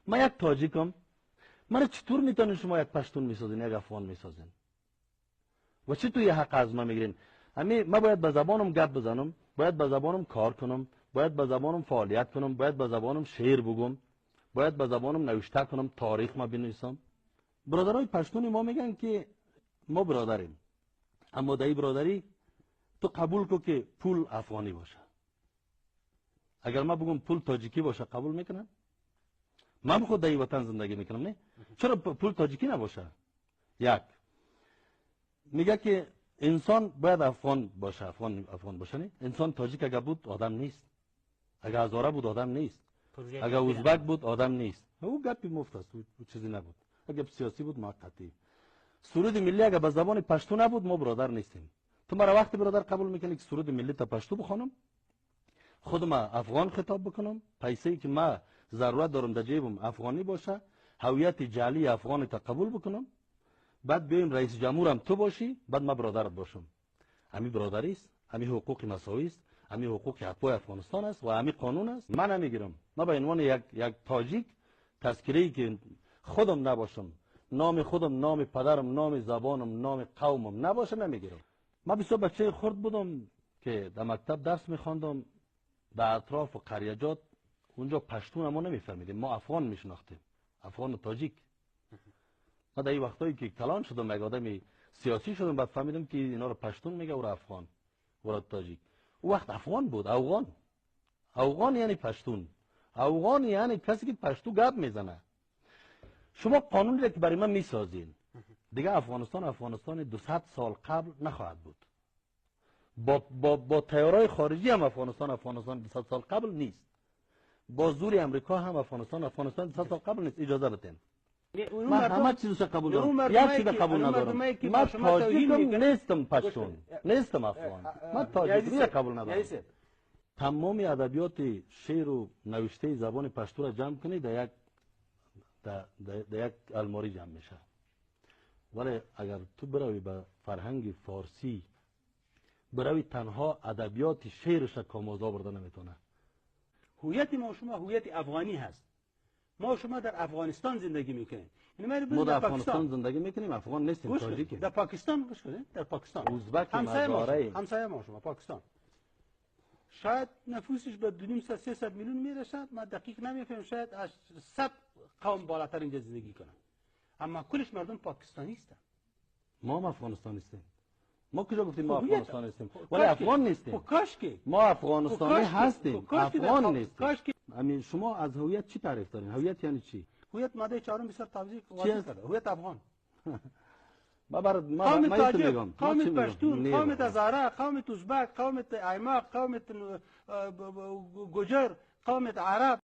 من یک تاجیکم، من چطور میتونین شما یک پشتون میسازین، یک افغان میسازین و چطور یه حق از ما میگیرین؟ همین من باید به زبانم گپ بزنم، باید به زبانم کار کنم، باید به زبانم فعالیت کنم، باید به زبانم شعر بگم، باید به زبانم نوشته کنم، تاریخ ما بنویسم. برادرای پشتون ما میگن که ما برادریم، اما در این برادری تو قبول کو که پول افغانی باشه. اگر ما بگم پول تاجیکی باشه قبول میکنن؟ من خود در این وطن زندگی میکنم، نه؟ چرا پول تاجیکی نباشه؟ یک میگه که انسان باید افغان باشه، افغان باشه، نه؟ انسان تاجیک اگر بود آدم نیست، اگر هزاره بود آدم نیست، اگر ازبک بود آدم نیست. او گپی مفت است، او چیزی نبود. اگر سیاسی بود موقتی. سرود ملی اگر به زبان پشتو نبود ما برادر نیستیم. تو مرا وقتی برادر قبول میکنی که سرود ملی تا پشتو بخوانم، خودم افغان خطاب بکنم، پیسه که ما ضرورت دارم در جیبم افغانی باشه، هویت جعلی افغانی تا قبول بکنم، بعد بیایم رئیس جمهورم تو باشی، بعد ما برادرت باشم. همین برادری است، همین حقوق مساوی است، همین حقوق اتباع افغانستان است و همین قانون است. من نمیگیرم. من به عنوان یک تاجیک تذکره‌ای که خودم نباشم، نام خودم، نام پدرم، نام زبانم، نام قومم نباشه نمیگیرم. من بسیار بچه خرد بودم که در مکتب درس میخواندم، در اطراف و قریجات اونجا پشتون ما نمیفهمیدیم، ما افغان میشناختیم، افغان و تاجیک. من در این وقتایی که کلان شدم، یک آدم سیاسی شدم، بعد فهمیدم که اینا رو پشتون میگه و افغان و تاجیک. او وقت افغان بود، افغان. افغان یعنی پشتون، افغان یعنی کسی که پشتو گپ میزنه. شما قانونی را که برای من میسازین دیگه افغانستان 200 سال قبل نخواهد بود. با تیارای خارجی هم افغانستان 200 سال قبل نیست. با زور امریکا هم افغانستان 200 سال قبل نیست. اجازه بدین. من همه چیزش قبول دارم، یک چیز قبول ندارم. من تاجیکم نیستم، پشتون نیستم، افغان. من تاجیکی قبول ندارم. تمام ادبیات شعر و نوشته زبان پشتو را جمع کنید در یک الماری جمع میشه. ولی اگر تو بروی به فرهنگ فارسی، بروی تنها ادبیات شعرش کامازا برده نمیتونه. هویت ما شما هویت افغانی هست. ما شما در افغانستان زندگی میکنیم. ما در افغانستان زندگی میکنیم، افغان نیستیم، تاجیکیم. در پاکستان گوش کنید، در پاکستان ازبک همسایه ما شما پاکستان شاید نفوسش به 250 300 میلیون میرسد، ما دقیق نمیفهمم، شاید از 100 قوم بالاتر اینجا زندگی کنن، اما کلش مردم پاکستانی هستن. ما هم افغانستان نیستیم. ما کجا گفتیم ما افغانستان نیستیم؟ ولی افغان نیستیم. ما افغانستانی هستیم، افغان نیستیم. امین شما از هویت چی تعریف دارین؟ هویت یعنی چی؟ هویت ماده چهارم بسیار توضیح واضح کرده. هویت افغان. ما قوم تاجیک، قوم پشتون، قوم هزاره، قوم ازبک، قوم ایماق، قوم گجر، قوم عرب.